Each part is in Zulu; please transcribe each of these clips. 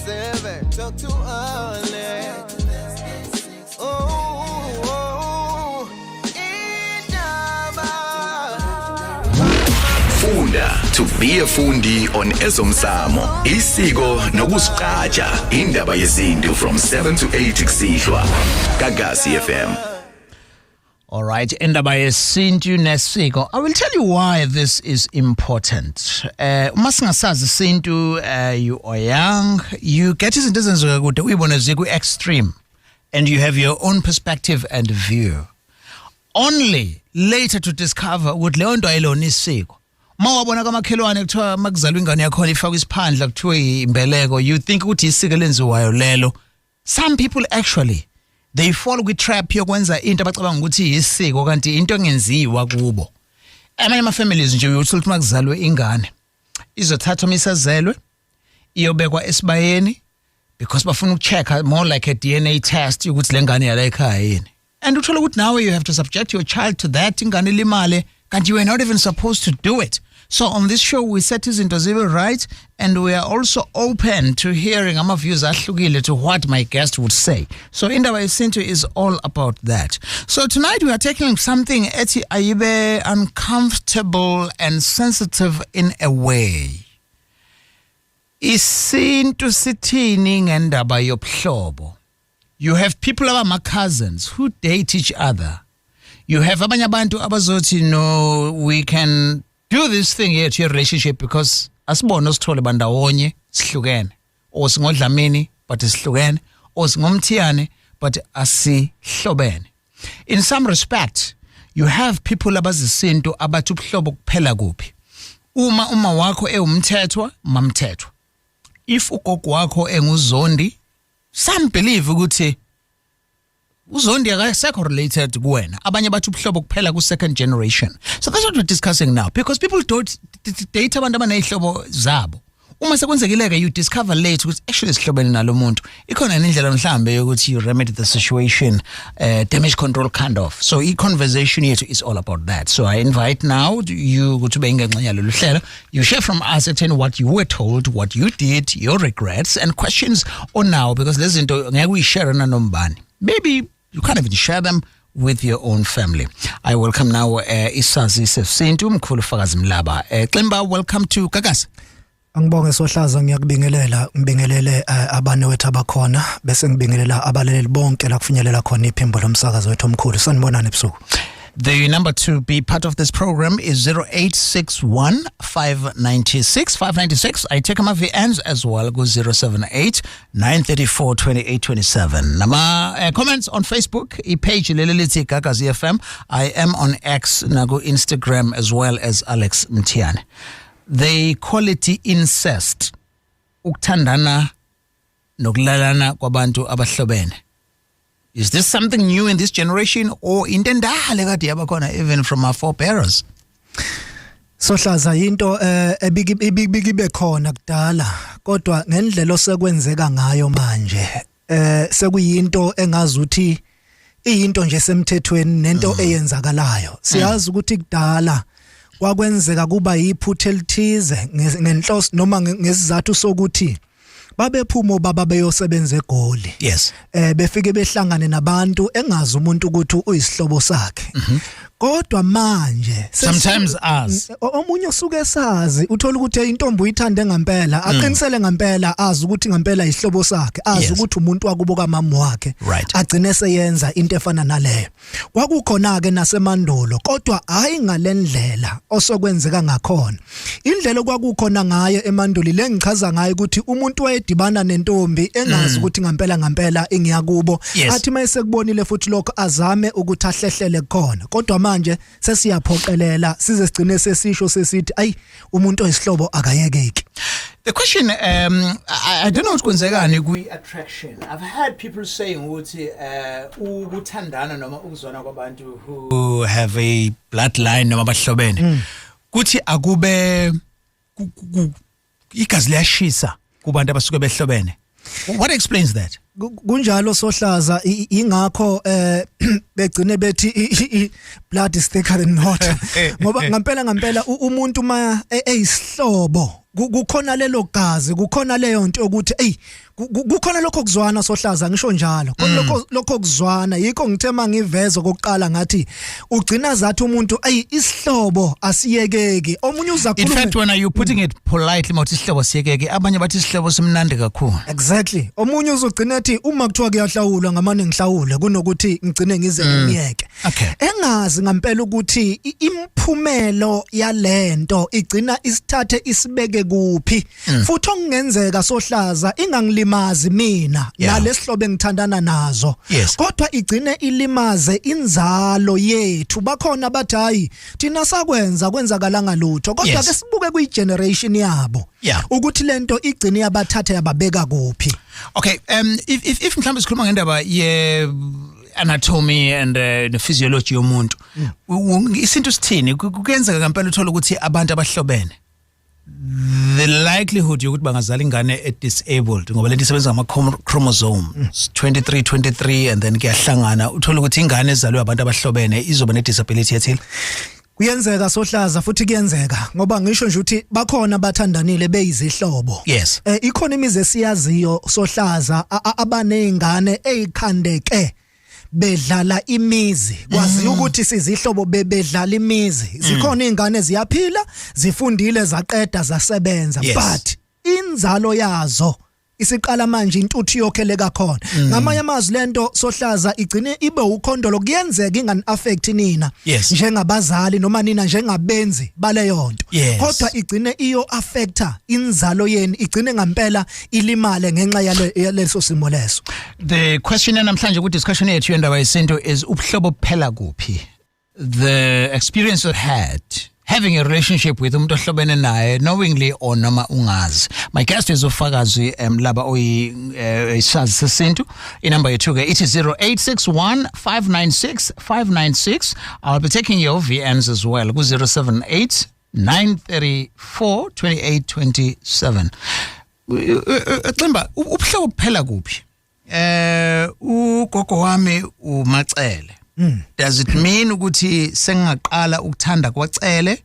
7, talk too early. Oh, indaba. Funda to be a fundi on ezomsamo, isiko nokuzigqaja. Indaba yesintu from 7 to 8 kusihlwa. Gagasi FM. All right, indaba yesintu nesiko. I will tell you why this is important. Uma singasazi isintu, you are young, you get izinto ezenzeka kude uyibone ziku extreme and you have your own perspective and view. Only later to discover ukuthi leyo nto ayilona isiko. Uma wabona kamakhelwane kuthiwa makuzalwa ingane yakhona ifakwe isiphandla, kuthiwe imbeleko, you think ukuthi isiko elenziwayo lelo. Some people actually, they fall kwi-trap yokwenza into abacabanga ukuthi isiko, kanti into engenziwa kubo. Amanye ama-families nje, uyothola ukuthi makuzalwe ingane izothathwa misazelwe, iyobekwa esibayeni because bafuna ukuchecka, more like a DNA test, ukuthi le ngane yala ekhaya yini, and uthola ukuthi nawe you have to subject your child to that, ingane ilimale, kanti you were not even supposed to do it. So on this show we set izinto zibe right, and we are also open to hearing ama-views ahlukile to what my guest would say. So indaba yesintu is all about that. So tonight we are taking something ethi ayibe uncomfortable and sensitive in a way. Isintu sithini ngendaba yobuhlobo? You have people abama cousins who date each other. You have abanye abantu abazothi, "No, we can do this thing here to your relationship because asibone osithole bandawonye, sihlukene, or singodlamini but sihlukene, or singomthiyane but asihlobene." In some respect, you have people abazisintu abathi ubuhlobo kuphela kuphi? Uma wakho ewumthethwa, mamthethwa. If ugogo wakho enguzondi, some believe ukuthi uzondi akasekho related kuwena. Abanye bathi ubuhlobo kuphela ku second generation. So that's what we're discussing now, because people don't date abantu abanezihlobo zabo. Uma sekwenzekile ke, you discover late ukuthi actually sihlobene nalo muntu. Ikhona indlela mhlambe yokuthi you remedy the situation, damage control kind of. So i conversation yethu is all about that. So I invite now you ukuthi ube ingxenye yalolu hlelo. You share from us at what you were told, what you did, your regrets and questions on now, because lezi zinto ngeke uyishare nanombani. Maybe you can't even share them with your own family. I welcome now isazi sesintu, umkhulu Fakazi Mlaba. Ximba, welcome to Gagasi. Angibonge Sohlaza, ngiyakubingelela, ngibingelele abane wethu abakhona, bese ngibingelela abalaleli bonke la kufinyelela khona iphimbo lomsakazo wethu omkhulu. Sanibonani ebusuku. The number to be part of this program is 0861 596 596. I take my VNs as well. Go 078 934 2827. Nama comments on Facebook, i-page leli lithi Gagasi FM. I am on X, nago Instagram as well as Alex Mthiyane. They call it incest. Ukuthandana nokulalana kwabantu abahlobene. Is this something new in this generation or into endala kade yabakhona even from our forebearers? Sohlaza, into ebiki ibe khona kudala, kodwa ngendlela osekwenzeka ngayo manje sekuyinto engazuthi iyinto nje semthethweni nento eyenzakalayo. Siyazi ukuthi kudala kwakwenzeka kuba yiphutha elithize ngenhloso noma ngesizathu sokuthi babephuma baba beyosebenza eGoli, befike behlangane nabantu engazi umuntu ukuthi uyisihlobo sakhe. Kodwa manje Sometimes us. Omunye usuke esazi, uthola ukuthi intombi uyithande ngempela, aqinisele ngempela, azi ukuthi ngempela isihlobo sakhe, azi ukuthi umuntu wakubo kamama wakhe, agcine seyenza into efana naleyo. Kwakukhona ke nasemandulo, kodwa hayi ngalendlela osokwenzeka ngakhona. Indlela okwakukhona ngayo emandulo le ngichaza ngayo ukuthi umuntu wayedibana nentombi engazi ukuthi ngempela ngempela ingiyakubo, athi mayesekubonile futhi lokho azame ukuthi ahlehlele khona. Kodwa manje sesiyaphoqelela, size sigcine sesisho sesithi, "Ayi, umuntu oyisihlobo akayekeki." The question, I don't know ukuthi kwenzekani kwi-attraction. I've heard people saying ukuthi ukuthandana noma ukuzwana kwabantu who have a bloodline noma abahlobene, kuthi akube igazi liyashisa kubantu abasuke behlobene. What explains that? Kunjalo Sohlaza, ingakho begcine bethi blood is thicker than water, ngoba ngempela ngempela umuntu ma eyisihlobo kukhona lelo gazi, kukhona leyo nto ukuthi ey Kukhona lokho kuzwana sohlaza, ngisho njalo khona lokho kuzwana. Yikho ngithe mangiveza kokuqala ngathi ugcina zathi umuntu ayi isihlobo asiyekeki, omunye uza In fact, when are you putting it politely, mawuthi isihlobo siyekeke, abanye bathi isihlobo simnandi kakhulu. Exactly. Omunye uzogcina ethi uma kuthiwa kuyahlawulwa ngamane ngihlawule kunokuthi ngigcine ngize ngiyeke. Engazi ngempela ukuthi imphumelo yalento igcina isithathe isibeke kuphi. Futhi okungenzeka sohlaza ingangilimazi mina nalesihlobo engithandana nazo, kodwa igcine ilimaze inzalo yethu. Bakhona bathi hayi thina sakwenza kwenzakalanga lutho, kodwa ke sibuke kuyi generation yabo ukuthi lento igcine yabathatha yababeka kuphi. Okay, if mhlawumbe sikhuluma ngendaba ye anatomy and the physiology yomuntu, isintu sithini? Kuyenzeka ngempela uthola ukuthi abantu abahlobene, the likelihood yokuthi bangazala ingane e disabled, ngoba lento isebenza ngama chromosomes 23 23 and then kuyahlangana, uthola ukuthi ingane ezalwe abantu abahlobene izoba ne disability ethile. Kuyenzeka sohlaza, futhi kuyenzeka ngoba ngisho nje ukuthi bakhona abathandanile beyizihlobo. Ikhona imizi esiyaziyo sohlaza abanezingane ezikhandeke bedlala imizi, kwazi ukuthi sizihlobo bebedlala imizi. Zikhona izingane ziyaphila, zifundile, zaqeda, zasebenza, but inzalo yazo isiqala manje intuthu yokheleka khona. Ngamanye amazwi lento sohlaza igcine ibe ukhondolo, kuyenzeka ingani affect nina njengabazali noma nina njengabenzi baleyo nto, kodwa igcine iyo affecta inzalo yenu, igcine ngempela ilimale ngenxa yaleso simo leso. The question namhlanje ku discussion yethu yendaba yesintu is ubuhlobo buphela kuphi? The experience you had having a relationship with umuntu ohlobene naye, knowingly or noma ungazi. My guest is ufakazi Mlaba oyisazi sesintu. Inamba yethu ke ithi 0861 596 596. I'll be taking your VMs as well ku 078 934 2827. Ximba, ubuhlobo buphela kuphi? Ugogo wami uMacele. Does it mean ukuthi sengingaqala ukuthanda kwaCele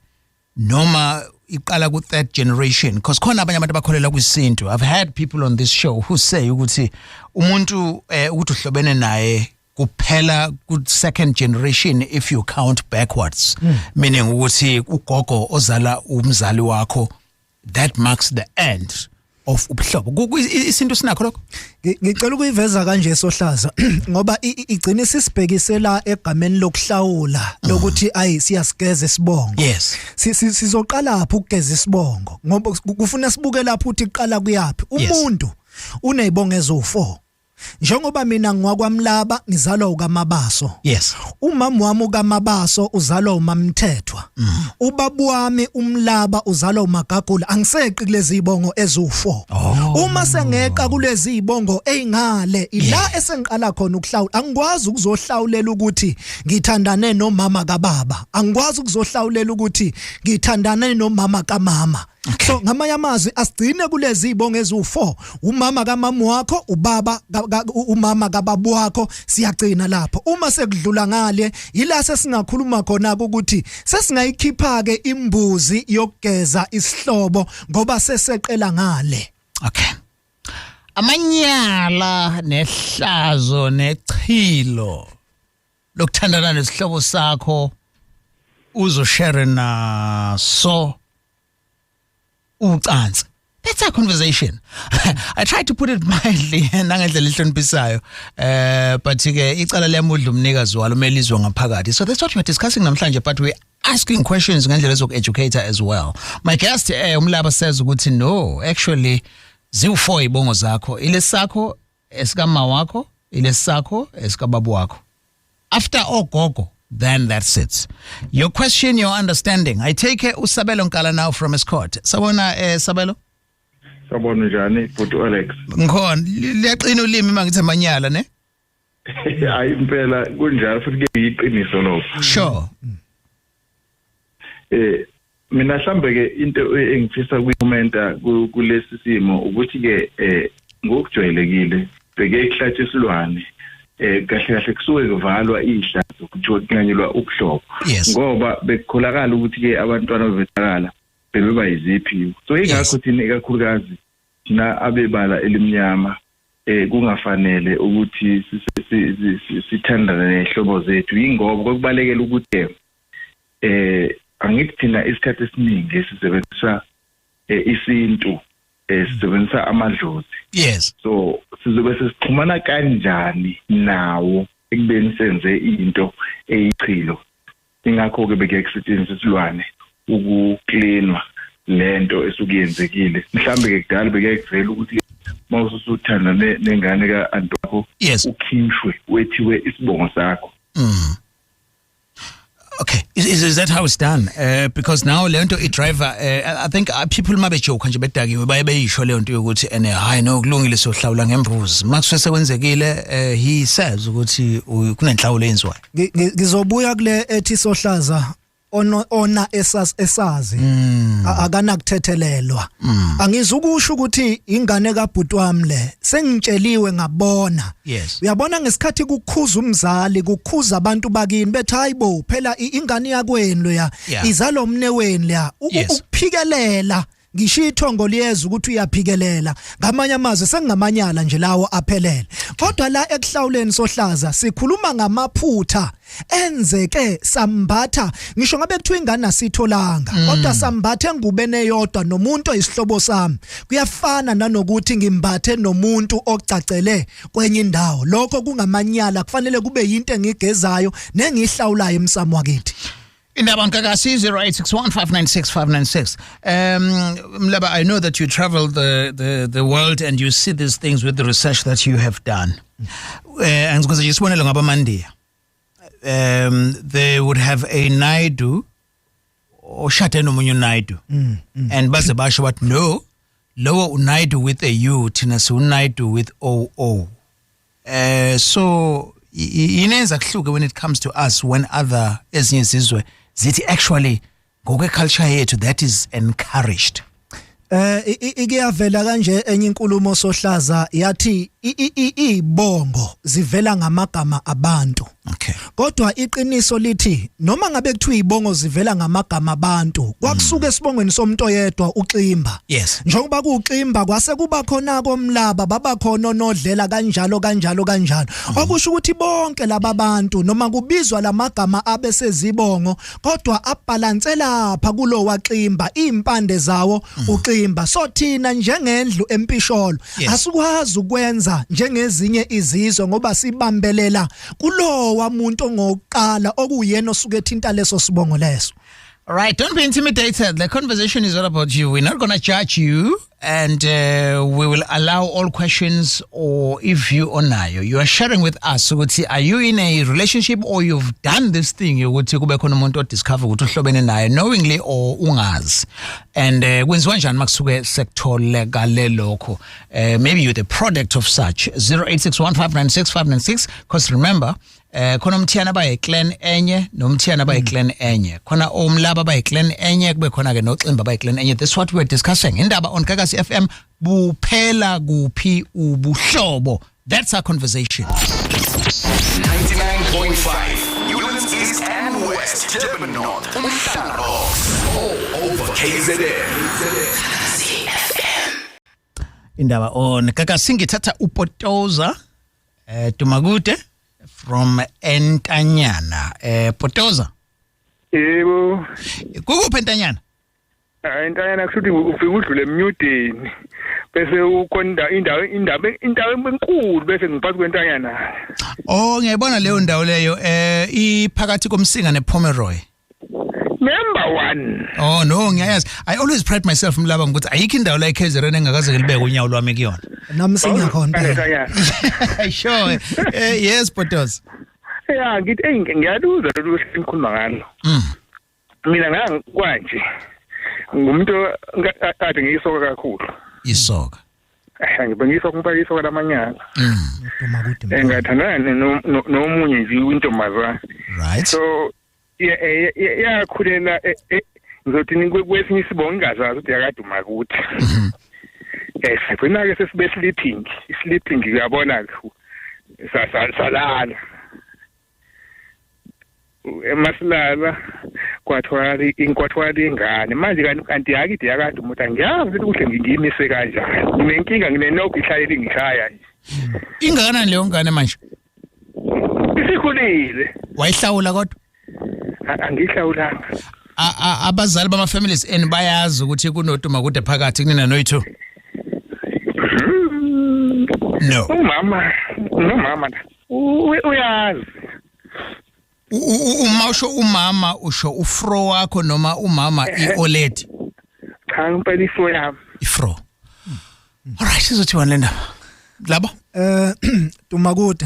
noma iqala ku third generation? Because khona abanye abantu abakholela kwisintu. I've had people on this show who say ukuthi umuntu ukuthi uhlobene naye kuphela ku second generation if you count backwards, meaning ukuthi ugogo ozala umzali wakho, that marks the end of ubuhlobo. Isintu sinakho lokho. Ngicela ukuyiveza kanje sohlaza ngoba igcine sisibhekisela egameni lokuhlawula lokuthi ayi siyasigeza isibongo. Sizoqala lapho ukugeza isibongo ngoba kufuna sibuke lapho ukuthi iqala kuyapi. Umuntu unezibongo ezo4. Njengoba mina ngwakwaMlaba ngizalwa ukaMabaso. Umama wami ukaMabaso uzalwa uMamthethwa. Ubaba wami uMlaba uzalwa uMagagula. Angiseqi kulezi zibongo ezu4. Uma sengeqa kulezi zibongo ezingale ila esengiqala khona ukuhlawula. Angikwazi ukuzohlawulela ukuthi ngithandane nomama kababa. Angikwazi ukuzohlawulela ukuthi ngithandane nomama kamama. So ngamanye amazwi asigcine kulezi zibongo ezu4, umama kamama wakho, ubaba umama kababa wakho, siyagcina lapho. Uma sekudlula ngale ila sesingakhuluma khona ukuthi sesingayikhipha ke imbuzi yokugeza isihlobo ngoba seseqela ngale. Okay. Amanyala nehlazo nechilo lokuthandana nesihlobo sakho uzoshare naso ucansi. That's our conversation. I tried to put it mildly nangendlela ehloniphisayo, but ke icala liyamudla umnikazi walo melizwe ngaphakathi. So that's what we're discussing namhlanje, but we're asking questions ngendlela ezoku-educator as well. My guest uMlaba says ukuthi no, actually ziwu4 ibongo zakho, ilesakho esikama wakho, ilesakho esikababa wakho. After ogogo, then that's it. Your question, your understanding. I take uSabelo Nkala now from Escort. Sabona Sabelo? Sabona njani bhuti Alex? Ngikhona. Liyaqina ulimi mangithi amanyala ne? Hayi impela kunjalo futhi ke iqiniso lokho. Sure. Mina mhlambe ke into engifisa ukuyikhomenta kulesi simo ukuthi ke ngokujwayelekile bheke kuhlatshwe isilwane, kahle kahle kusuke kuvalwa ihlazo kuthiwa kunqanyulwa ubuhlobo, ngoba bekukholakala ukuthi ke abantwana bebethakala bebeba yiziphiwo. So ingakho thina ikakhulukazi thina abebala elimnyama Kungafanele ukuthi sithandane nehlobo zethu, ingoba kokubalekela ukuthi angithi thina isikhathi esiningi sisebenzisa isintu, sisebenzisa amadlozi. Yes. So sizobe sesixhumana kanjani nawo ekubeni senze into eyichilo? Ingakho ke bekuye kusetshenziswa isilwane ukuklinwa lento esuke yenzekile. Mhlambe ke kudala bekuye kuvela ukuthi mawusuthanda nengane ka-anti wakho ukhishwe wethiwe isibongo sakho. Okay, is that how it's done? Because now le nto i-driver, I think people mabejoke nje bedakiwe baye beyisho leyo nto yokuthi ene hayi no kulungile sohlawula ngembuzi. Makusuke sekwenzekile, he says ukuthi kunenhlawulo eyenziwayo. Ngizobuya kule ethi sohlaza ona esazi akanakuthethelelwa. Angizukusho ukuthi ingane kabhuti wami le sengitsheliwe ngabona. Uyabona ngesikhathi kukhuza umzali, kukhuza abantu bakini bethi hayibo phela ingane yakwenu leya izalo mne wenu leya, ukuphikelela ngisho ithongo liyeza ukuthi uyaphikelela. Ngamanye amazwi sengingamanyala nje lawo aphelele. Kodwa la ekuhlawuleni sohlaza sikhuluma ngamaphutha enzeke sambatha, ngisho ngabe kuthiwa ingane asitholanga kodwa sambathe engubeni eyodwa nomuntu oyisihlobo sami, kuyafana nanokuthi ngimbathe nomuntu ocacele kwenye indawo. Lokho kungamanyala, kufanele kube yinto engigezayo nengihlawulayo emsamo wakithi. Indaba Nkakasi 0861596596. Mlaba, I know that you travel the world and you see these things with the research that you have done. And because isibonelo ngabamandiya, they would have a Naidu oshade nomunye uNaidu, and baze basho bathi no, lowo uNaidu with a U, thina siuNaidu with O O. So inenza kuhluke when it comes to us when other ezinye izizwe zithi actually ngokwe culture yethu that is encouraged. Ikuyavela kanje enye inkulumo sohlaza yathi ibongo zivela ngamagama abantu. Okay. Kodwa iqiniso lithi noma ngabe kuthiwa ibongo zivela ngamagama abantu, kwakusuka esibongweni somuntu oyedwa uXimba. Yes. Njengoba kuXimba kwase kuba khona komlaba, baba khona onodlela kanjalo kanjalo kanjalo. Okusho ukuthi bonke laba bantu noma kubizwa lamagama abesezibongo kodwa abhalanse lapha kulo waximba, impande zawo uXimba. So thina njengendlu empisholo asikwazi ukwenza njengezinye izizwe ngoba sibambelela kulo wamuntu ongokuqala okuyena osuke ethinta leso sibongo leso. All right, don't be intimidated. The conversation is all about you. We're not going to judge you, and we will allow all questions, or if you onayo, you are sharing with us ukuthi are you in a relationship or you've done this thing ukuthi kube khona umuntu odiscover ukuthi uhlobene naye knowingly or ungazi, and kwenziwa njani makusuke sekutholakale lokho. Maybe you're the product of such. 0861596596, because remember, khona umthiyana bayi clan enye nomthiyana bayi clan enye, khona omlaba bayi clan enye, kube khona ke noximba bayi clan enye. That's what we're discussing. Indaba on Gagasi FM, buphela kuphi ubuhlobo? That's our conversation. 99.5 Newlands East and West, Durban North, Umhlanga all over KZN. Indaba on Gagasi, ngithatha uPotoza Dumakude from Entanyana. Potoza. Yebo. Kukuphi Entanyana? Entanyana kusho ukuthi ufika udlule emnyudeni bese ukonda indawo enkulu bese ngiphathi kwentanyana. Oh, ngiyayibona leyo ndawo leyo, iphakathi koMsinga nePomeroy. Number 1. Oh no, ngiyayazi. I always pride myself mlaba ngokuthi ayikho indawo la eKZN engakaze ngilibeke unyawo lwami kuyona. Nami singakhona. Sure. Yes, Potoza. Yeah, ngithi ngiyaluza lolu sikhuluma ngalo. Mina ngangikwanje ngumuntu kade ngiyisoka kakhulu. Isoka. Ngibe ngiyisoka ngifaka isoka lamanyala. Engathandana nomunye nje intombazana. Right. So yakhulela ngizothi kwesinye isibongo ngingazazi ukuthi yakaduma kuthi. Sagcina ke sesibe sleeping, sleeping uyabona salala. Emasilala kwathwala ingane manje kanti yakithi yakade umuntu angiyazi ukuthi kuhle ngiyimise kanjani. Nginenkinga nginenokho ihlale ingishaya nje. Ingakanani leyo ngane manje? Isikhulile. Wayihlawula kodwa? Angihlawulanga. Abazali bama families en bayazi ukuthi kunoduma kude phakathi kunina noyithu. No. Umama, nomama uyazi. Uma usho umama usho ufro wakho noma umama ioledi? Cha, impela ifro yami. Ifro. All right, sizothiwa le ndaba. Labo? Dumakude.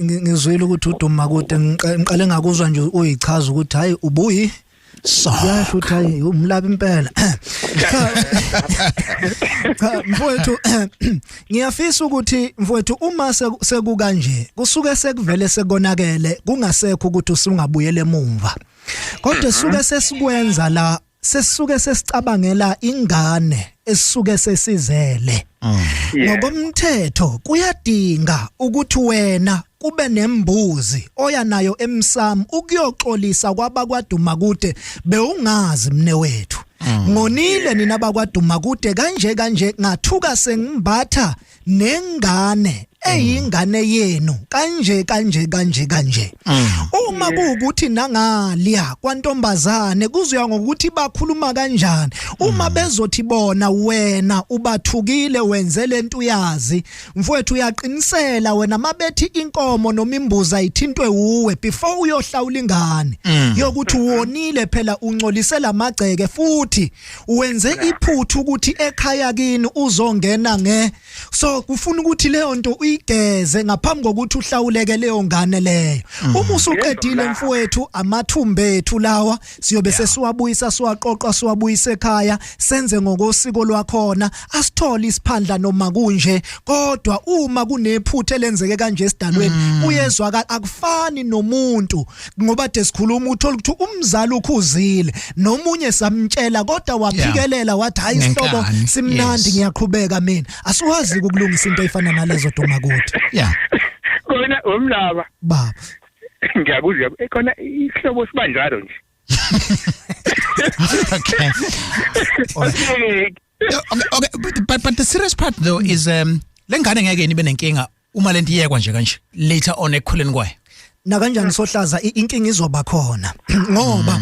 Ngizwile ukuthi uDumakude ngiqale ngakuzwa nje uyichaza ukuthi hayi ubuyi yasho ukuthi hayi umlabi impela. Cha mfowethu, ngiyafisa ukuthi mfowethu uma sekukanje kusuke sekuvele sekonakele kungasekho ukuthi usungabuyele emumva. Kodwa suke sesikwenza la sesisuke sesicabangela ingane esisuke sesizele. Ngokomthetho kuyadinga ukuthi wena kube nembuzi oya nayo emsamo ukuyoxolisa kwabakwaDumakude bewungazi mne wethu. Ngonile nina bakwaDumakude kanje kanje ngathuka sengimbatha nengane eyingane yenu kanje kanje kanje kanje. Uma kuukuthi nangaliya kwantombazane kuzoya ngokuthi bakhuluma kanjani. Uma bezothi bona wena ubathukile wenze lento uyazi mfowethu uyaqinisela wena mabethi inkomo noma imbuzi ayithintwe uwe before uyohlawula ingane yokuthi wonile phela uncolisela amagceke futhi wenze iphuthu ukuthi ekhaya kini uzongena nge so kufuna ukuthi leyo nto uyigeze ngaphambi kokuthi uhlawuleke leyo ngane leyo. Uma usuqedile mfowethu amathumba ethu lawa siyobe sesiwabuyisa siwaqoqa siwabuyise ekhaya senze ngokosiko lwakhona asithole isiphandla noma kunje. Kodwa uma kunephutha elenzeke kanje esidalweni uyezwakala akufani nomuntu ngoba de sikhuluma uthola ukuthi umzali ukhuzile nomunye samtshela kodwa waphikelela wathi hayi isihlobo simnandi ngiyaqhubeka mina. Asiwazi ukulungisa into efana nalezo Dumakude. Yeah. Kona umlaba. Baba. Ngiyakuzwa khona isihlobo sibanjalo nje. Okay. Okay, but the serious part though is lengane ngeke nibe nenkinga uma lento iyekwa nje kanje later on ekukhuleni kwayo. Na kanjani sohlaza inkinga izoba khona ngoba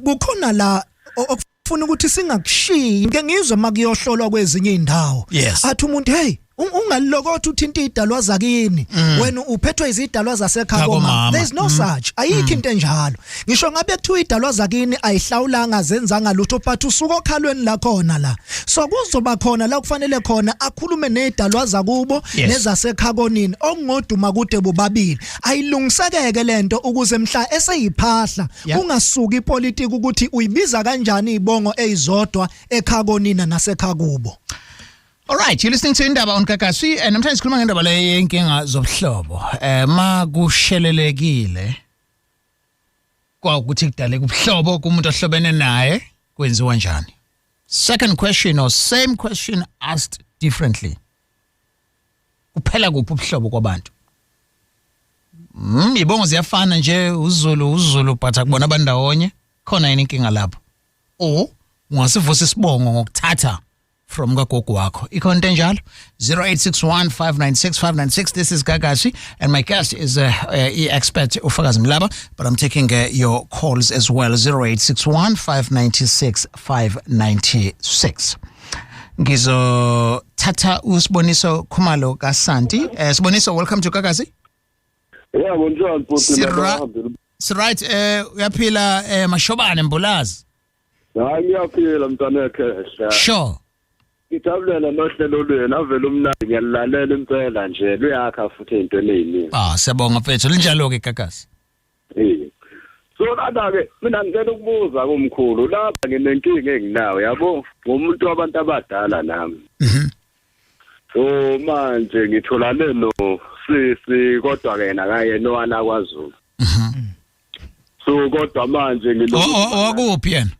kukhona la okufuna ukuthi singakushiyi. Ngeke ngizwe makuyohlolwa kwezinye indawo athi umuntu hey ungalokotha uthinta idalwa zakini wena uphethwe izidalwa zasekhaya komama. There is no such, ayikho into enjalo. Ngisho ngabe kuthiwa idalwa zakini ayihlawulanga zenzanga lutho but usuka okhalweni la khona la so kuzoba khona la kufanele khona akhulume nezidalwa zakubo nezasekhaya konini okungoduma kude bobabili ayilungisekeke lento ukuze mhla eseyiphahla kungasuki ipolitiki ukuthi uyibiza kanjani ibongo ezizodwa ekhaya konina nasekhaya kubo. All right, you're listening to Indaba on Gagasi, and namhlanje sikhuluma ngendaba le yenkinga zobuhlobo. Ma kushelelekile kwakuthi kudaleka ubuhlobo kumuntu ohlobene naye kwenziwa njani? Second question or same question asked differently. Kuphela kuphi ubuhlobo kwabantu? Ibongo ziyafana nje uZulu but akubona abandawonye khona yini inkinga lapho? Or ungasivusa isibongo ngokuthatha from kagogo wakho. Ikhona into enjalo? 0861596596. This is Gagasi and my guest is expert uFakazi Mlaba, but I'm taking your calls as well. 0861596596. Ngizothatha uSiboniso Khumalo kaSanti. Siboniso, welcome to Gagasi. Yeah, bonjour. Right, uyaphila Mashobane Mbulazi? Hayi ngiyaphila mntanekhe. Sure. Ngijabulela nohlelo lwenu avele umnandi ngiyalalela impela nje luyakha futhi into eziningi. Siyabonga mfethu linjalo ke Gagasi. Eh. So lana ke mina ngicela ukubuza kumkhulu lapha nginenkinga enginayo yabo ngomuntu wabantu abadala nami. So manje ngitholane no sisi kodwa ke yena kayena owana kwaZulu. So kodwa manje ngilokhu owakuphi yena?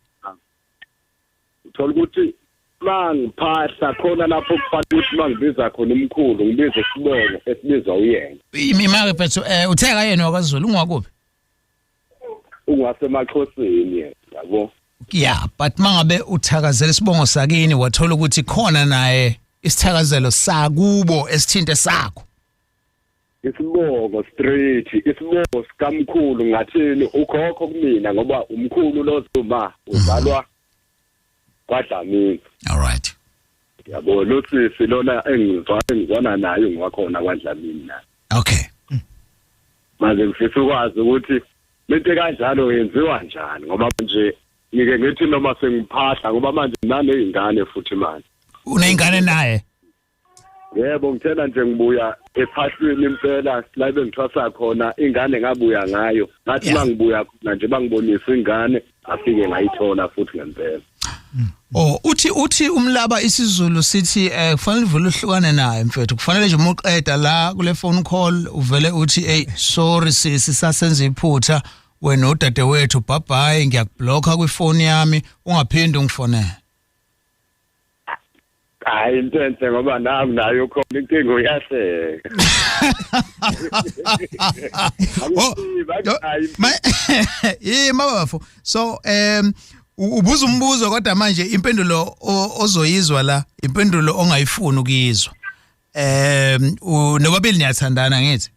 Uthola ukuthi mangiphahla khona lapho kufanele ukuthi mangibiza khona umkhulu ngibize isibongo esibizwa uyena. Imake mfethu utheka yena wakwaZulu ungwakuphi? Ungasemaxhoseni yena yabo. Yeah, but mangabe uthakazela isibongo sakini wathola ukuthi khona naye Isithakazelo sakubo esithinte sakho. Isibongo straight, isibongo sikamkhulu ngathini ukhokho kumina ngoba umkhulu lo Zuma uzalwa kwaDlamini. All right. Yabo lo sisi lona engizwana naye ngiwakhona kwaDlamini na. Okay. Manje ngifisa ukwazi ukuthi lento kanjalo yenziwa njani ngoba nje ngike ngithi noma sengiphahla ngoba manje nanezingane futhi manje. Uneyingane naye? Yebo, ngithena nje ngibuya ephahlweni impela la bengithwasa khona ingane ngabuya ngayo. Ngathi mangibuya khona nje bangibonisa ingane afike ngayithola futhi ngempela. Oh, uthi umlaba isiZulu sithi kufanele uvele uhlukane naye mfethu. Kufanele nje uma uqeda la kule phone call uvele uthi hey sorry sisi sasenza iphutha wena udadewethu bye bye ngiyakublocker kwifoni yami ungaphindi ungifonele. Hayi into enhle ngoba nami nayo khona inkinga uyahleka. Oh, mabafo. So ubuza umbuzo kodwa manje impendulo ozoyizwa la impendulo ongayifuni ukuyizwa. Nobabili niyathandana ngithi?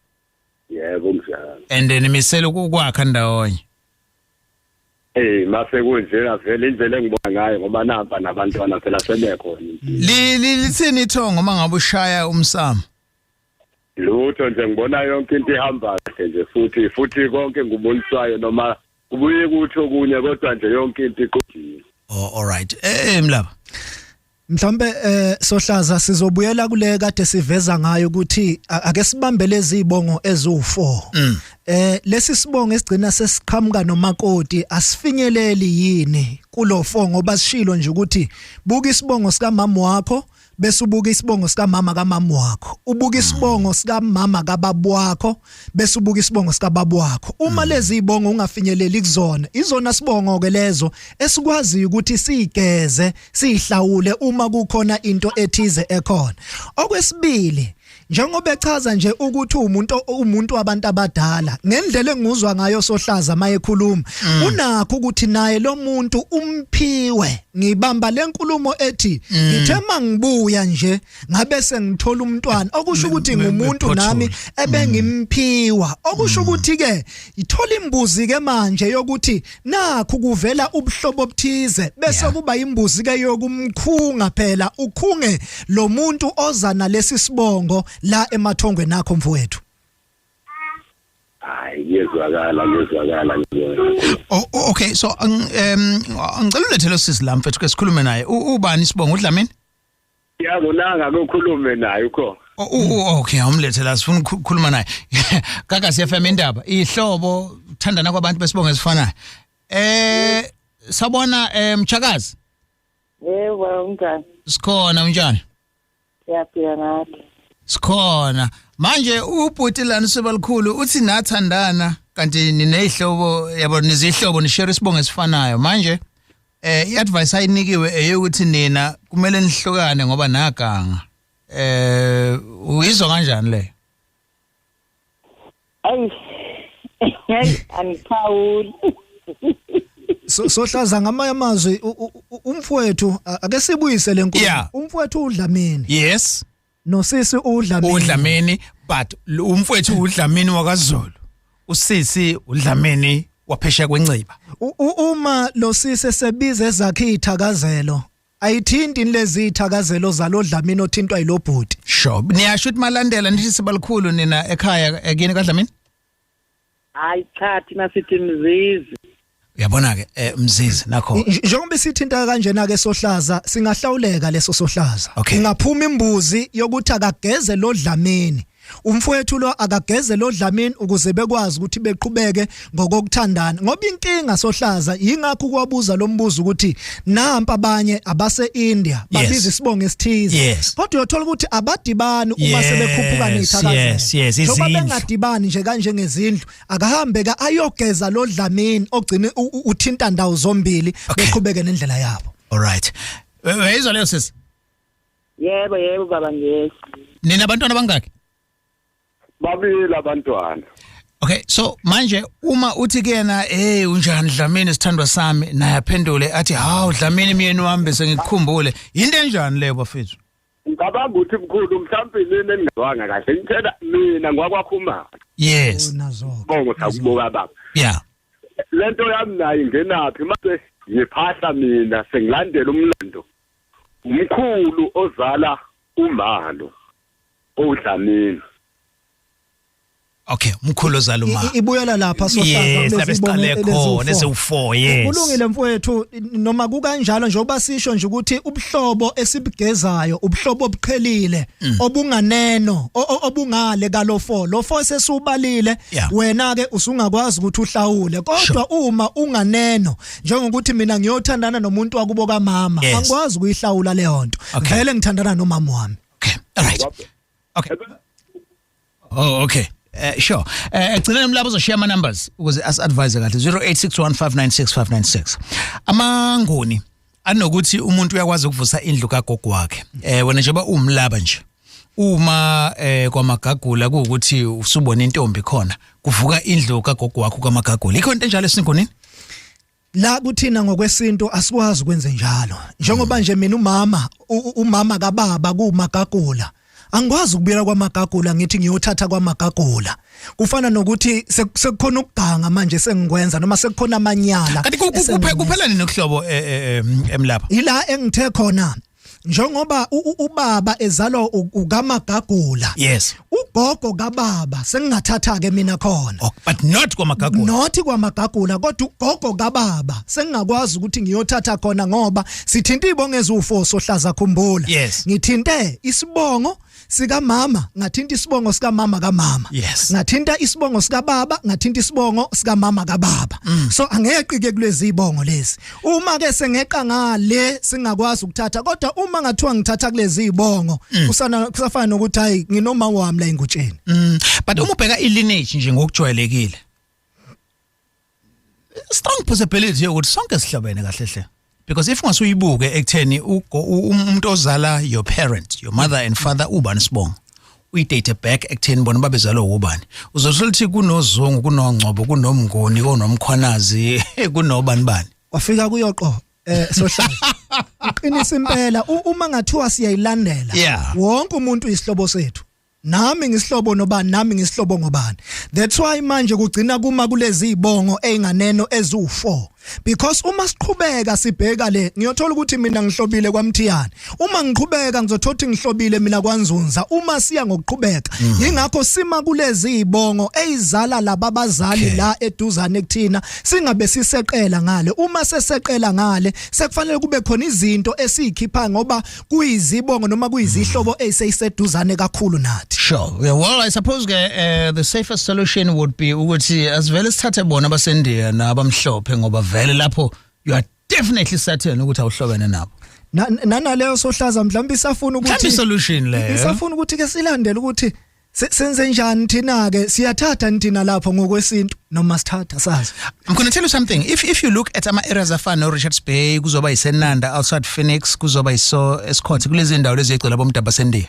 Yebo njalo. And nimisela ukwakha ndawonye. Mase kunjena vele indlela engibona ngayo ngoba nampa nabantwana phela sebekhona. Lithini ithongo mangabe ushaya umsamo? Lutho nje ngibona yonke into ihamba kahle nje futhi konke nguboniswayo noma kubuye kuthi okunye kodwa nje yonke into iqondile. Oh, all right. Mlaba. Mhlambe sohlaza sizobuyela kule kade siveza ngayo ukuthi ake sibambe lezi zibongo ezu4. Lesi sibongo esigcina sesiqhamuka nomakoti asifinyeleli yini kulo 4 ngoba sishilo nje ukuthi buka isibongo sika mama wakho bese ubuka isibongo sika mama kamama wakho, ubuka isibongo sika mama kababa wakho bese ubuka isibongo sika baba wakho. Uma lezi zibongo ungafinyeleli kuzona, izona sibongo ke lezo esikwazi ukuthi sigeze sihlawule uma kukhona into ethize ekhona. Okwesibili, njengoba echaza nje ukuthi umuntu wabantu abadala ngendlela enguzwa ngayo sohlaza mayekhuluma unakho ukuthi naye lo muntu umphiwe. Ngibamba lenkulumo ethi ngithe mangibuya nje ngabe sengithola umntwana okusho ukuthi ngumuntu nami ebengimphiwa, okusho ukuthi ke ithola imbuzi ke manje yokuthi nakho kuvela ubuhlobo obuthize bese kuba imbuzi ke yokumkhunga phela ukhunge lo muntu oza nalesi sibongo la emathongweni akho mfowethu. Hayi ngiyezwakala. Oh, okay, so ngicela ulethe lo sisi la mfethu ke sikhulume naye. Ubani isibongo uDlamini? Yabo nanga ukukhulume naye ukho. Okay, awumlethe la sifuna ukukhuluma naye. Gagasi FM indaba ihlobo thandana kwabantu besibongo esifanayo. Sabona Mchakazi. Yebo unjani? Sikhona unjani? Siyaphila nathi. Sikhona. Manje ubhuti lana sebalikhulu uthi nathandana kanti ninehlobo yabo nizihlobo nishare isibongo esifanayo. Manje iadvice ayinikiwe eyokuthi nina kumele nihlukane ngoba naganga. Uyizwa kanjani le? Ayi angiphawuli. Sohlaza ngamanye amazwi umfowethu ake sibuyise lenkulumo. Umfowethu uDlamini. Yes. Nosisi uDlamini. uDlamini but umfowethu uDlamini wakaZulu. Usisi uDlamini waphesha kwenciba. Uma lo sisi sebize ezakhe ithakazelo ayithinti lezi ithakazelo zalo Dlamini othintwa yilobhuti. Sure. Niyasho ukuthi malandela nithi sibalikhulu nina ekhaya ekini kaDlamini? Hayi cha thina sithi Mzizi. Uyabona ke Mzizi nakho. Njengoba sithinta kanjena ke sohlaza singahlawuleka leso sohlaza. Ingaphuma imbuzi yokuthi akageze lo Dlamini. Umfowethu lo akageze lo Dlamini ukuze bekwazi ukuthi beqhubeke ngokokuthandana, ngoba inkinga sohlaza yingakho kwabuza lo mbuzo ukuthi nampa abanye abase India babiza isibongo esithize kodwa uyothola ukuthi abadibani uma sebekhuphuka nezithakazelo. Njengoba bengadibani nje kanje ngezindlu akahambe ka ayogeza lo Dlamini ogcine uthinta ndawo zombili beqhubeke nendlela yabo. All right. Uyizwa leyo sisi? Yebo baba ngiyezwa. Nina abantwana bangaki? Babili abantwana. Okay, so manje uma uthi kuyena hey unjani Dlamini sithandwa sami, naye aphendule athi hawu Dlamini myeni wami bese ngikukhumbule. Into enjani leyo bafethu? Ngicabanga ukuthi mkhulu mhlawumbe nini engizwanga kahle ngithela mina ngwakwakhumalo. Yes. Bongo sakuboka baba. Yeah. Lento yami nayo ingenaphi mase ngiphahla mina sengilandela umlando. Umkhulu ozala umalo uDlamini. Okay, umkhulu ozala uma. Ibuyela lapha sohlaza kulezi khona eziwu4. Yes. Kulungile mfowethu, noma kukanjalo njengoba sisho nje ukuthi ubuhlobo esibugezayo ubuhlobo obuqhelile obunganeno obungale kalo 4 lo 4 sesubalile wena ke usungakwazi ukuthi uhlawule, kodwa uma unganeno njengokuthi mina ngiyothandana nomuntu wakubo kamama angikwazi ukuyihlawula leyo nto, vele ngithandana nomama wami. Okay, all right. Okay. Oh, okay. Sure. Egcineni mlabo uzoshare ama numbers ukuze as advise kahle 0861596596. Amangoni anokuthi umuntu uyakwazi ukuvusa indlu kagogo wakhe. Wena njengoba umlaba nje uma kwamagagula kuukuthi usubona intombi khona kuvuka indlu kagogo wakho kwamagagula. Ikho into enjalo esingonini? La kuthina ngokwesintu asikwazi ukwenza njalo. Njengoba nje mina umama kababa kumagagula, angikwazi ukubuyela kwamagagula ngithi ngiyothatha kwamagagula. Kufana nokuthi sekukhona ukuganga manje sengikwenza noma sekukhona amanyala. Kanti kuphela nini ukuhlobo emlapha? Ila engithe khona njengoba ubaba ezalwa ukamagagula. Yes. Ugogo kababa sengingathatha ke mina khona. Oh, but not kwamagagula. Not kwamagagula, kodwa ugogo kababa sengingakwazi ukuthi ngiyothatha khona ngoba sithinta ibongo eziwu4 sohlaza khumbula. Yes. Ngithinte isibongo sikamama, ngathinta isibongo sikamama kamama. Yes. Ngathinta isibongo sikababa, ngathinta isibongo sikamama kababa. So angeqike kulezi ibongo lezi. Uma ke sengeqa ngale singakwazi ukuthatha, kodwa uma ngathiwa ngithatha kulezi ibongo kusana kusafana nokuthi hayi nginoma wami la ingutsheni. But uma ubheka ilineage nje ngokujwayelekile, strong possibility ukuthi sonke sihlobene kahle hle. Because if ungasuyibuke ekutheni umuntu ozala your parent, your mother and father ubani sibongo, uyidate back ekutheni bona babezalwa ubani, uzothola ukuthi kunoZungu, kunoNgcobo, kunoMnguni, kunomkhwanazi, kunobani bani. Wafika kuyoqo sohlala. Uqinisa impela uma ngathiwa siyayilandela wonke umuntu isihlobo sethu. Nami ngisihlobo nobani, nami ngisihlobo ngobani. That's why manje kugcina kuma kulezi izibongo ezinganeno eziwu4. Because uma siqhubeka sibheka le ngiyothola ukuthi mina ngihlobile kwaMthiyane, uma ngiqhubeka ngizothola ukuthi ngihlobile mina kwaNzunza, uma siya ngokuqhubeka. Ingakho sima kulezi izibongo ezizala laba abazali la eduzane kuthina, singabe siseqela ngale. Uma seseqela ngale sekufanele kube khona izinto esizikhipha ngoba kuyizibongo noma kuyizihlobo eziseseduzane kakhulu nathi. Sure. Yeah, well, I suppose the safest solution would be ukuthi asivele sithathe bona abasendiya nabamhlophe ngoba vele lapho you are definitely certain ukuthi awuhlobene nabo. Nanaleyo sohlaza mhlawumbe isafuna ukuthi solution leyo. Isafuna ukuthi ke silandele ukuthi senze njani thina ke, siyathatha thina lapho ngokwesintu noma sithatha sazi. I'm going to tell you something. If you look at ama areas afana no Richards Bay, kuzoba iseNanda outside Phoenix, kuzoba iso Escort, kulezi indawo lezi egcwele abomdaba basendiya.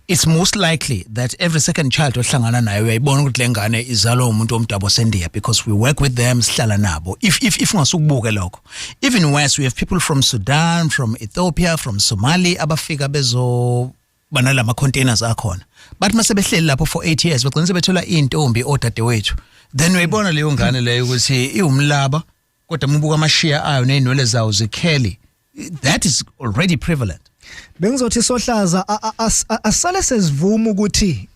It's most likely that every second child ohlangana naye uyayibona ukuthi lengane izalwa umuntu omdaba osendiya because we work with them, sihlala nabo. If ungasukubuke lokho. Even worse, we have people from Sudan, from Ethiopia, from Somalia abafika bezo banalama containers akhona. But mase behleli lapho for 8 years bagcina sebethola intombi odadewethu. Then uyayibona leyo ngane leyo ukuthi iwumlaba kodwa umubuka amashiya ayo nezinwele zawo zikheli. That is already prevalent. Bengizothi sohlaza asale sesivuma ukuthi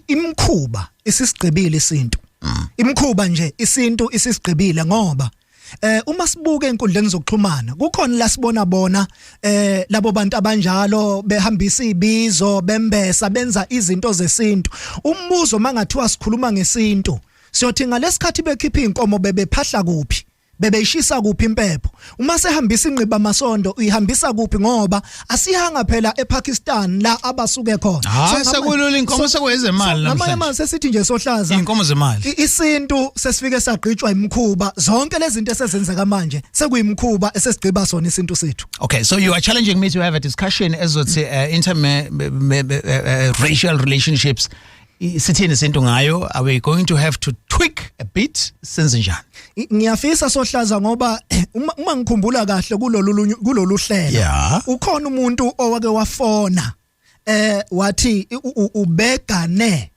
imkhuba isisigqibile isintu. Imkhuba nje isintu isisigqibile ngoba uma sibuke enkundleni zokuxhumana kukhona la sibona bona labo bantu abanjalo behambisa ibizo bembesa benza izinto zesintu. Umbuzo mangathiwa sikhuluma ngesintu siyothi ngalesikhathi bekhipha inkomo bebephahla kuphi, bebeyishisa kuphi impepho, uma sehambisa inqiba masondo uyihambisa kuphi, ngoba asihanga phela ePakistan la abasuke khona. Hayi sekulula inkomo sekwezemali namhlanje. Namanye manje sesithi nje sohlaza inkomo zemali. Isintu sesifike sagqitshwa imikhuba, zonke lezi zinto esezenzeka manje sekuyimikhuba esesigqiba sona isintu sethu. Okay, so you are challenging me to have a discussion ezothi interracial relationships sithini isintu ngayo. Are we going to have to tweak a bit senze njani? Ngiyafisa sohlaza ngoba uma ngikhumbula kahle kulolu hlelo ukhona umuntu owake wafona Wathi ubegane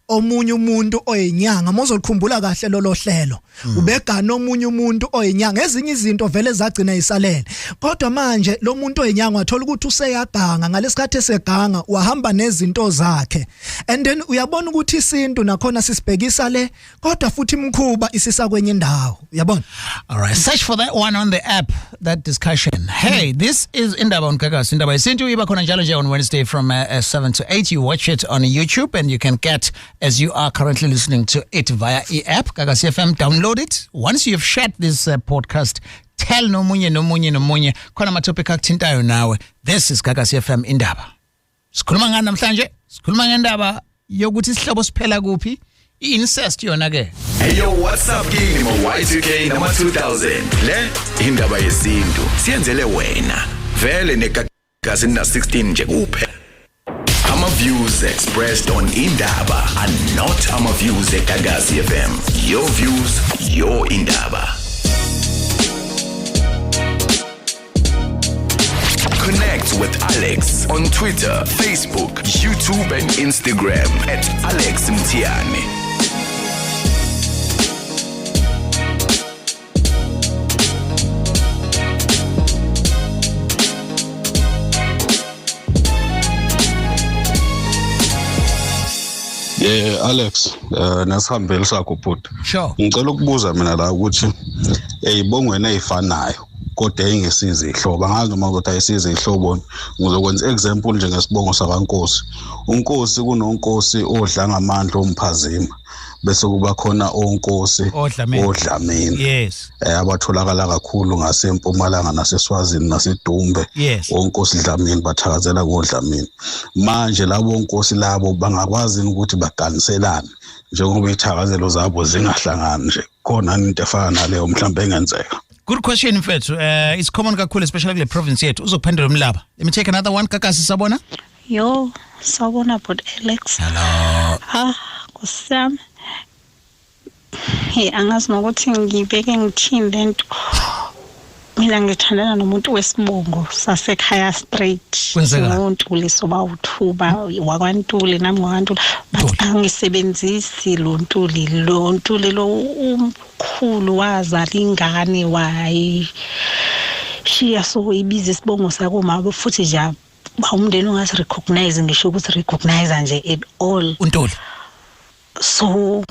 omunye umuntu oyinyanga, mozokhumbula kahle lolo hlelo, ubegana omunye umuntu oyinyanga. Ezinye izinto vele zagcina isalele, kodwa manje lo muntu oyinyanga wathola ukuthi useyaganga. Ngalesikhathi eseganga wahamba nezinto zakhe, and then uyabona ukuthi isintu nakhona sisibhekisa le, kodwa futhi imkhuba isisa kwenye indawo, uyabona. All right, search for that one on the app, that discussion. Hey, this is Indaba on Gagasi. Indaba Yesintu iba khona njalo nje on Wednesday from 7 to 8. You watch it on YouTube and you can get, as you are currently listening to it via e-app, Gagasi FM, download it. Once you've shared this podcast, tell nomunye nomunye nomunye khona ama-topic akuthintayo nawe. This is Gagasi FM Indaba. Sikhuluma ngani namhlanje? Sikhuluma ngendaba yokuthi isihlobo siphela kuphi? I-incest yona ke. Hey yo, what's up kini ma Y2K nama 2000. Le indaba yesintu siyenzele wena. Vele neGagasi na 16 nje kuphela. Ama views expressed on Indaba are not ama views eGagasi FM. Your views, your Indaba. Connect with Alex on Twitter, Facebook, YouTube and Instagram at Alex Mthiyane. Yeah, Alex, nasihambele sakho bhuti. Sure. Ngicela ukubuza mina la ukuthi eyibongweni ezifanayo kodwa engesize ihlobo, angazi noma ukuthi ayisize ihlobo. Ngizokwenza example nje ngesibongo sakaNkosi. UNkosi kunonkosi odla ngamandla omphazima, bese kuba khona onkosi oDlamini. Yes. Abatholakala kakhulu ngasempumalanga naseSwazini naseDumbe. Yes. Onkosi Dlamini bathakazela koDlamini. Manje labo onkosi labo bangakwazi ukuthi baganiselane njengoba ithakazelo zabo zingahlangani nje. Khona into efana naleyo mhlawumbe engenzeka. Good question mfethu. It's common kakhulu especially kule province yethu. Uzokuphendula umlaba. Let me take another one. Kakasi sabona? Yo, sawubona bhuti Alex. Hello. Ah, kusami. Hey, angazi nokuthi ngibeke ngithini lento. Mina ngithandana nomuntu wesibongo sasekhaya straight. Umuntu lesoba uthuba wakwaNtuli nami ngwaNtuli, but angisebenzisi lo Ntuli lo Ntuli lo umkhulu wazala ingane wayi shiya, so ibiza isibongo sakomama futhi nje umndeni ungasi recognize ngisho ukuthi recognize nje at all uNtuli. So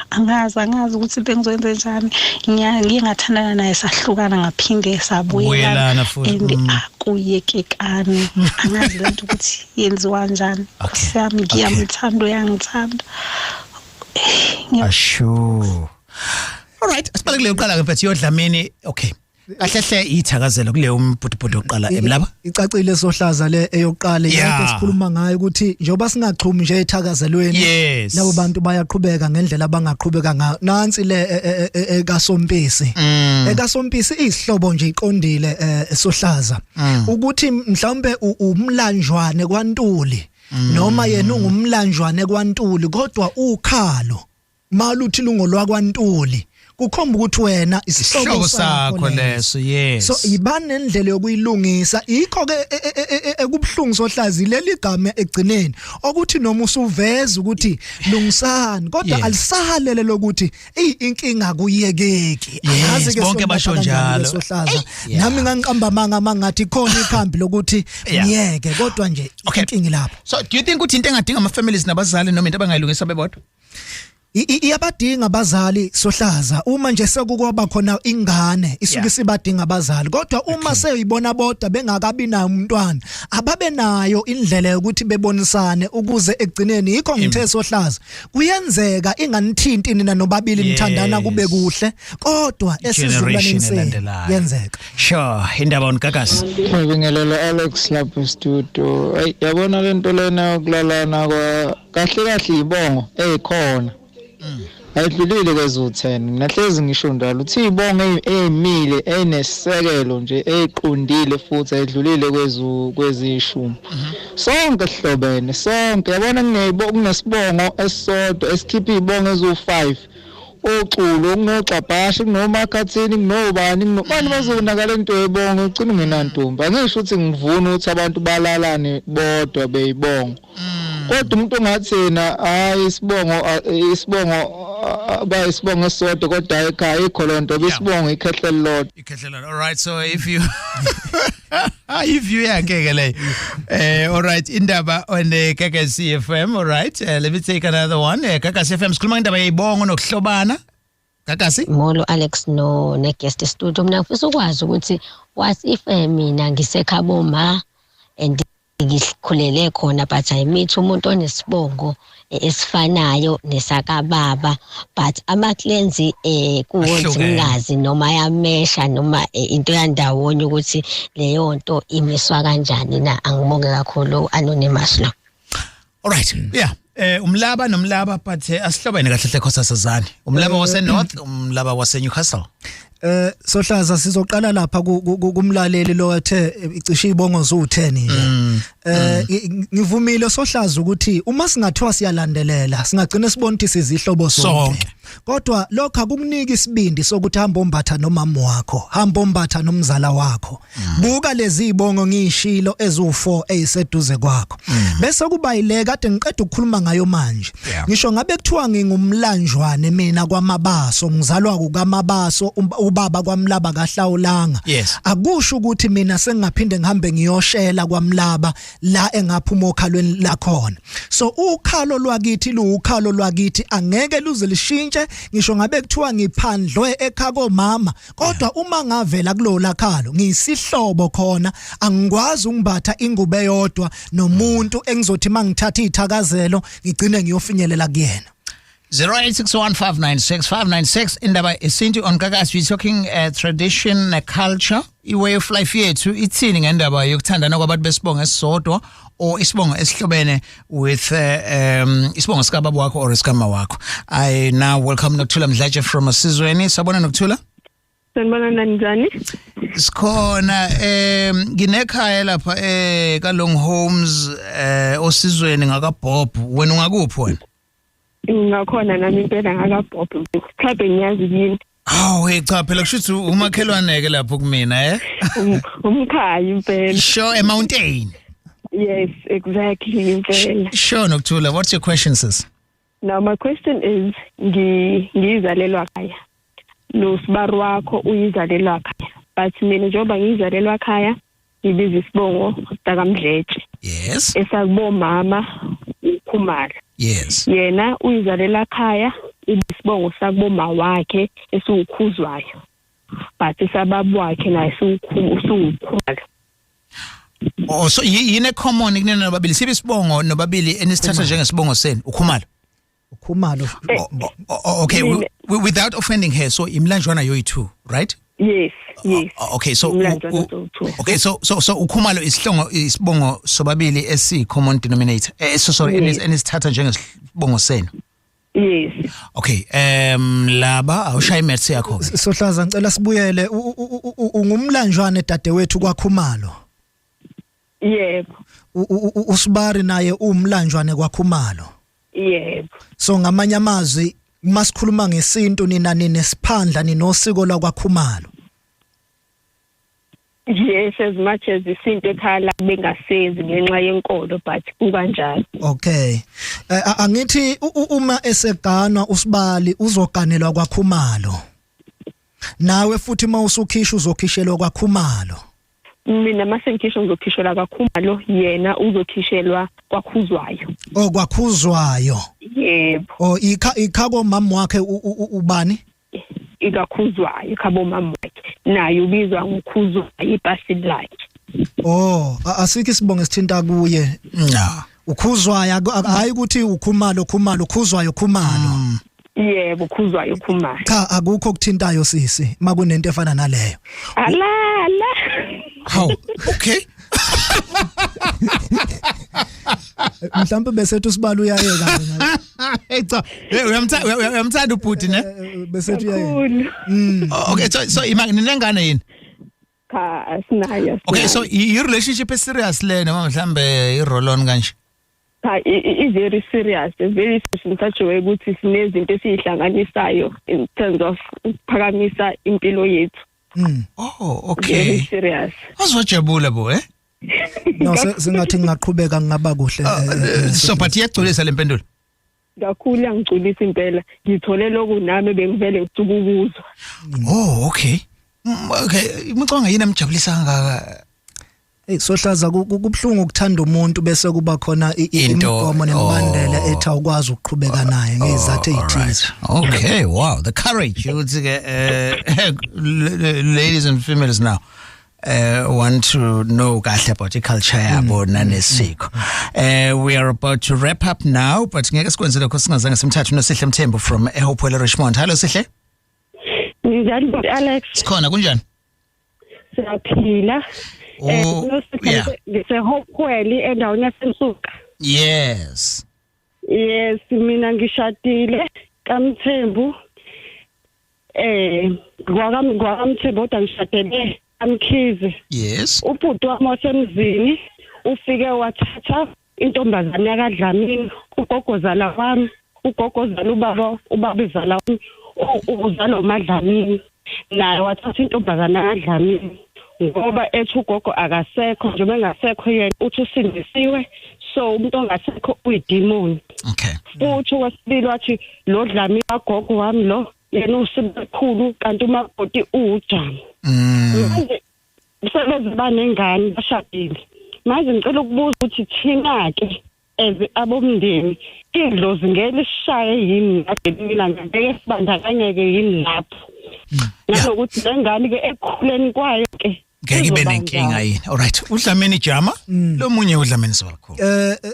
angazi ukuthi bengizoyenza njani. Ngiye ngathandana naye sahlukana ngaphinde sabuyelana and akuyekekani. Angazi lento ukuthi yenziwa kanjani. Sami ngiyamthanda uyangithanda. Asho. All right, asibale kuleyo qala ke mfethu yoDlamini. Okay. Kahle hle ithakazelo kuleyo umbhudubhudu oqala emlaba. Icacile sohlaza le eyoqala yonke sikhuluma ngayo ukuthi njengoba singaxhumi nje ethakazelweni, labo bantu bayaqhubeka ngendlela abangaqhubeka ngayo. Nansi le ekaSompisi. EkaSompisi isihlobo nje iqondile sohlaza ukuthi mhlawumbe umlanjwane kwaNtuli noma yena ungumlanjwane kwaNtuli, kodwa ukhalo maluthi lungolwakwaNtuli kukhomba ukuthi wena isihlobo sakho leso. Yes. So iba nendlela yokuyilungisa. Ikho ke ekubhlungu sohlazi leli gama egcineni ukuthi noma usuveza ukuthi lungisani, kodwa alisalele lokuthi inkinga kuyekeki. Angazi ke bonke basho njalo sohlaza. Nami ngangiqamba manga mangathi khona ikhambi lokuthi ngiyeke, kodwa nje inkinga lapho. So do you think ukuthi into engadinga ama families nabazali noma into abangayilungisa bebodwa? Iyabadinga abazali sohlaza uma nje sekukwaba khona ingane isuke sibadinga abazali, kodwa uma seyibona bodwa bengakabi nayo umntwana ababe nayo indlela yokuthi bebonisane ukuze ekugcineni. Yikho ngithe sohlaza kuyenzeka inganithinti nina nobabili nithandana kube kuhle, kodwa esizukulwaneni senu yenzeka. Sure, indaba on Gagasi. Ngibingelele Alex lapho studio. Hey, yabona lento lena yokulalana kwa kahle kahle ibongo eyikhona ayidlulile kwezu-10. Nahlezi ngisho njalo uthi ibongo eyimile enesekelo nje eqondile futhi ayidlulile kwezishumi. Sonke sihlobene sonke, yabona kunesibongo esisodwa esikhipha ibongo ezu-5. oxulo, kunoxabhashi, kunomakhathini, kunobani, kunobani bazonakala into yebongo ugcina ungenantombi. Angisho ukuthi ngivuna ukuthi abantu balalane bodwa beyibongo. Kodwa umuntu ongathi yena hayi isibongo ba isibongo esodwa kodwa ekhaya ikho lonto besibongo ikhehle lodwa. Ikhehle lodwa. All right, so if you if you yakeke le. All right, indaba on the Gagasi FM, all right. Let me take another one. Gagasi FM sikhuluma indaba yeyibongo nokuhlobana. Gagasi. Molo Alex no ne guest studio. Mina ngifisa ukwazi ukuthi what if mina ngisekhabo ma and ngikhulele khona but I meet umuntu onesibongo esifanayo nesakababa but ama cleanse kuwonzimkazi noma yamesha noma into yandawonye ukuthi leyo nto imiswa kanjani na. Angibonge kakhulu anonymous lo. All right, yeah. Umlaba nomlaba but asihlobene kahle hle khosasazane. Umlaba wase North, umlaba wase Newcastle. Sohlaza sizoqala lapha kumlaleli lo athe icishe ibongo zu10 nje. Ngivumile Sohlaza ukuthi uma singathiwa siyalandelela singagcina sibona ukuthi sizihlobo sonke. Kodwa lokho akukunika isibindi sokuthi hamba ombatha nomama wakho, hamba ombatha nomzala wakho. Buka lezi ibongo ngishilo ezu4 eziseduze kwakho. Bese kuba ile kade ngiqeda ukukhuluma ngayo manje. Ngisho ngabe kuthiwa ngingumlanjwane mina kwaMabaso, ngizalwa kukaMabaso, ubaba kwaMlaba kahlawulanga. Akusho ukuthi mina sengingaphinde ngihambe ngiyoshela kwaMlaba la engaphuma okhalweni lakhona. So ukhalo lwakithi luukhalo lwakithi angeke luze lishintshe ngisho ngabe kuthiwa ngiphandlwe ekhaya komama, kodwa uma ngavela kulo lakhalo ngiyisihlobo khona, angikwazi ukumbatha ingubo eyodwa nomuntu engizothi mangithatha ithakazelo ngigcine ngiyofinyelela kuyena. 0861596596 indaba isintu on Gagasi. We talking tradition, culture, i-way of life yethu ithini ngendaba yokuthandana kwabantu besibongo esisodwa or isibongo esihlobene with isibongo sikababa wakho or isikama wakho. I now welcome Nokuthula Mdletshe from Asizweni. Sabona Nokuthula. Sanibona, njani? Sikhona. Nginekhaya lapha ka Long Homes osizweni ngaka Bob. Wena ungakuphi wena? Ngakhona nami impela ngakaBob. Mhlawumbe ngiyazi yini. Hawu hey, cha phela kusho ukuthi umakhelwane ke lapho kumina Umkhaya impela. Sure, a mountain. Yes, exactly impela. Sure Nokuthula, what's your question sis? Now my question is ngizalelwa khaya. Nosibari wakho uyizalelwa khaya. But mina njengoba ngizalelwa khaya ngibiza isibongo sakaMdletshe. Yes. Esakubo mama uKhumalo. Yes. Yena uyizalela khaya isibongo sakuboma wakhe esiwukhuzwayo. But isababa wakhe naye siwukhumalo. Oh, so yine common kunina nobabili sibe isibongo nobabili enisithatha njengesibongo senu uKhumalo. Ukhumalo. Okay, without offending her, so imlanjwana yoyi2, right? Yes, yes. Okay, so okay, so uKhumalo isihlongo isibongo sobabili esi common denominator. So sorry, enisithatha njengesibongo senu. Yes. Okay, laba awushaya imaths yakho. Sohlaza ngicela sibuyele ungumlanjwane dadewethu kwaKhumalo. Yebo. Usibari naye umlanjwane kwaKhumalo. Yebo. So ngamanye amazwi masikhuluma ngesintu nina ninesiphandla ninosiko lakwaKhumalo. Yes, as much as isinto ekhaya bengasenzi ngenxa yenkolo but kukanjalo. Okay. Angithi uma eseganwa usibali uzoganelwa kwaKhumalo. Nawe futhi mawusukhisha uzokhishelwa kwaKhumalo. Mina mase ngikhisha ngizokhishelwa kwaKhumalo, yena uzokhishelwa kwaKhuzwayo. Oh, kwaKhuzwayo. Yebo. Oh, ikhako mama wakhe ubani? Ikakhuzwayo ikhabo mama wakhe. Naye ubizwa ngoKhuzwayo ibhasi lakhe. Oh, asikho isibongo esithinta kuye. No. Ukhuzwayo hayi ukuthi uKhumalo Khumalo Khuzwayo Khumalo. Yebo, Khuzwayo Khumalo. Cha, akukho okuthintayo sisi makunento efana naleyo. Alala. How? Okay. Mhlawumbe besethu sibalo uyayeka. Hey cha, uyamthanda ubhuti ne? Besethu uyayeka. Okay, so ninengane yini? Cha, asinayo. Okay, so i relationship is serious le noma mhlambe i roll on kanje? Cha, i very serious, very serious in such a way ukuthi sinezinto esiyihlanganisayo in terms of ukuphakamisa impilo yethu. Oh, okay. Very serious. Azojabula bo, eh? No, singathi ngingaqhubeka ngingaba kuhle. So but iyagculisa lempendulo. Kakhulu, yangigculisa impela. Ngithole lokhu nami bengivele ngisuka ukuzwa. Oh, okay. Okay, umcabanga yini amjabulisa kangaka? Hey Sohlaza, kubhlungu ukuthanda umuntu bese kuba khona imigomo nemibandela ethi awukwazi ukuqhubeka naye ngezathu ezithize. Okay, wow, the courage ukuthi ke ladies and females now want to know kahle about i-culture yabo nanesiko. We are about to wrap up now, but ngeke sikwenze lokho singazange simthathe uNosihle Mthembu from eHopewell, Richmond. Hello Sihle. Njani bhuti Alex? Sikhona, kunjani? Siyaphila. Oh, yeah. NgiseHopewell endaweni yaseNsuka. Yes. Yes, mina ngishadile kaMthembu. KwakaMthembu kodwa ngishadele kaMkhize. Yes. Ubhuti wami wasemzini ufike wathatha intombazane yakaDlamini, ugogozala wami, ugogozala ubaba, ubaba izala wami, uzala uMadlamini. Naye wathatha intombazane yakaDlamini ngoba ethi ugogo akasekho, njengoba engasekho yena uthi usindisiwe, so umuntu ongasekho uyidemon. Okay. Futhi wesibili wathi lo Dlamini kagogo wami lo yena usibakhulu kanti umakoti uwujamu. Manje sebeze banengane bashadile. Manje ngicela ukubuza ukuthi thina ke as abomndeni idlozi ngeke lishaye yini ngagelinye ilanga, ngeke sibandakanyeke yini lapho? Nanokuthi lengane ke ekukhuleni kwayo ke ngeke ibe nenkinga yini? Alright, uDlamini Jama, lo munye uDlamini Sibalukhulu.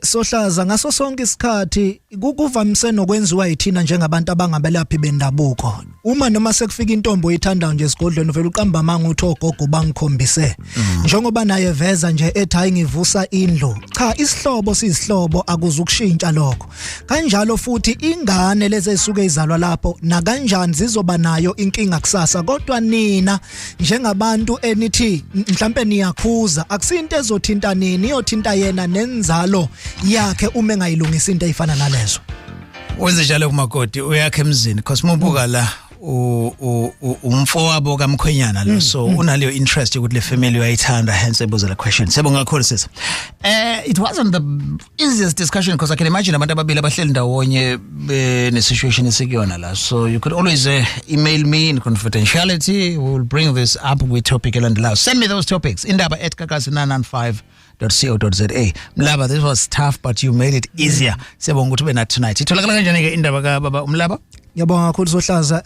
Sohlaza, ngaso sonke isikhathi kuvamise nokwenziwa yithina njengabantu abangabelaphi bendabuko. Uma noma sekufika intombi oyithandayo nje esigodlweni, uvela uqamba amanga uthi ogogo bangikhombise. Njengoba naye veza nje ethi hayi ngivusa indlu. Cha, isihlobo siyisihlobo, akuzukushintsha lokho. Kanjalo futhi ingane lezi ezisuke izalwa lapho na kanjani zizoba nayo inkinga kusasa, kodwa nina njengabantu enithi mhlambe niyakhuza, akusinto ezothinta nini, iyothinta yena nenzalo yakhe uma engayilungisa into ezifana nalezo. Wenze njalo kumakoti uyakhe emzini, because mubuka la umfowabo kamkhwenyana lo, so unaleyo interest ukuthi le family uyayithanda, hence ebuza le question. Siyabonga kakhulu sisi. It wasn't the easiest discussion because I can imagine abantu ababili abahleli ndawonye ne situation esikuyona la, so you could always email me in confidentiality. We will bring this up with topic elandelayo. Send me those topics, indaba@gagasi995.co.za. Mlaba, this was tough but you made it easier. Siyabonga ukuthi ube nathi tonight. Itholakala kanjani ke indaba ka baba uMlaba? Ngiyabonga kakhulu Sohlaza.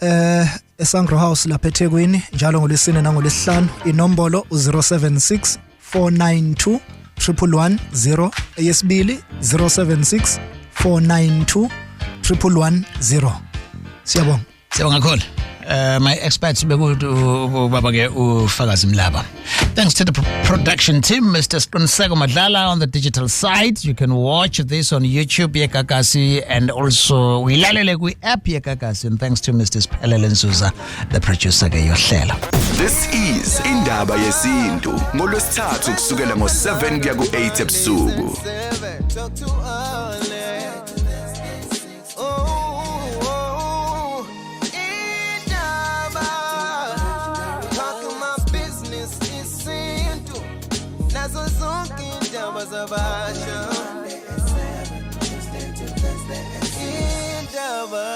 eSangro House lapha eThekwini njalo ngolwesine nangolwesihlanu, inombolo u076 492 1110, eyesibili 076 492 1110. Siyabonga. Siyabonga kakhulu. My experts bekuthi ubaba ke uFakazi Mlaba. Thanks to the production team, Mr. Sqiniseko Madlala on the digital side. You can watch this on YouTube yeGagasi and also uyilalele kwi-app yeGagasi. And thanks to Mr. Sphelele Nzuza, the producer ke yohlelo. This is Indaba Yesintu ngolwesithathu kusukela ngo7 kuya ku8 ebusuku. Talk to Alex. Oh, indaba. Talking my business isintu. Nazo zonke indaba zabasha. Indaba.